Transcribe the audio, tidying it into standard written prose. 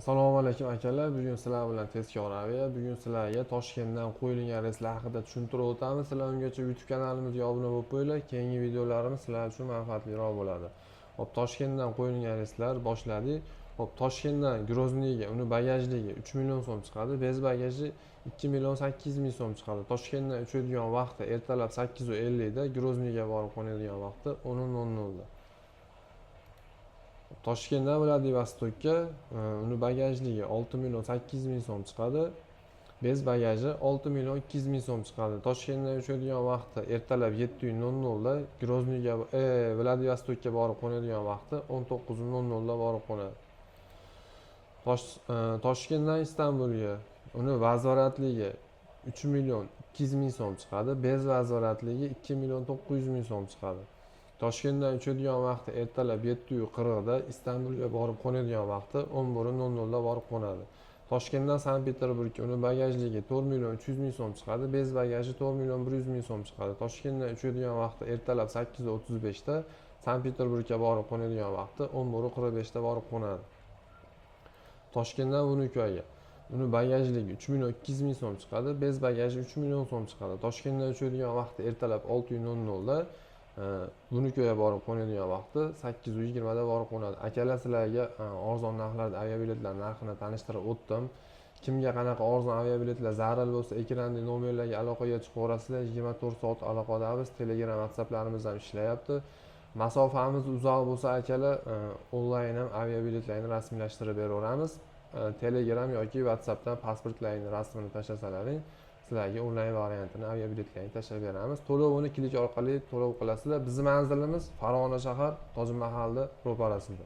Assalomu alaykum, akalar. Bugun sizlar bilan Tezkor Avia. Bugun sizlarga Toshkentdan qo'yilgan reyslar haqida tushuntirib o'tamiz. Sizlar ungacha YouTube kanalimizga obuna bo'lib qo'yinglar. Keyingi videolarimiz sizlar uchun manfaatliroq bo'ladi. Xo'p, Toshkentdan qo'yilgan reyslar boshladik. Xo'p, Toshkentdan Grozniyga uni bagajligi 3 million so'm chiqadi, без багажи 2 million 800 ming so'm chiqadi. Toshkentdan uchadigan vaqti ertalab 8:50 da, Grozniyga borib qo'nadigan vaqti 10:00 da. Toshkentdan Vladivostokka uni bagajligi 6 million 800 ming so'm chiqadi, без багажи 6 million 200 ming so'm chiqadi. Toshkentdan uchadigan vaqti ertalab 7:00 da, Grozniyga Vladivostokka borib qo'nadigan vaqti 19:00 da borib qo'nadi. Toshkentdan Istanbulga uni возврат ligi 3 million 200 ming so'm chiqadi, без возврат ligi 2 million 900 ming so'm chiqadi. Toshkentdan uchadigan vaqti ertalab 7:40 da, Istanbulga borib qo'nadigan vaqti 11:00 da borib qo'nadi. Toshkentdan Sankt Peterburgga uni bagajligi 4 million 300 ming so'm chiqadi, без багажи 4 million 100 ming so'm chiqadi. Toshkentdan uchadigan vaqti ertalab 8:35 da, Sankt Peterburgga borib qo'nadigan vaqti 11:45 da borib qo'nadi. Toshkentdan Vnukoga uni bagajligi 3 million 200 ming so'm chiqadi, без багажи 3 million so'm chiqadi. Toshkentdan uchadigan vaqti ertalab 6:00 da, Vnukoga borib qo'nadigan vaqti 8:20 da borib qo'nadi. Akalar, sizlarga arzon narxlarda aviabiletlar narxini tanishtirib o'tdim. Kimga qanaqa arzon aviabiletlar zarur bo'lsa, ekrandagi nomerlarga aloqaga chiqaverasizlar. 24 soat aloqadamiz. Telegram, WhatsApplarimiz ham ishlayapti. Masofamiz uzoq bo'lsa, akalar, onlayn ham aviabiletlarni rasmiylashtirib beraveramiz. Telegram yoki WhatsAppdan pasportlaringni rasmini tashlasalaring, sizlarga onlayn variantini aviabiletlarni tashlab beramiz. To'lovini Click orqali to'lov qilasizlar. Bizni manzilimiz Farg'ona shahar, Tojmahalni ro'parasida.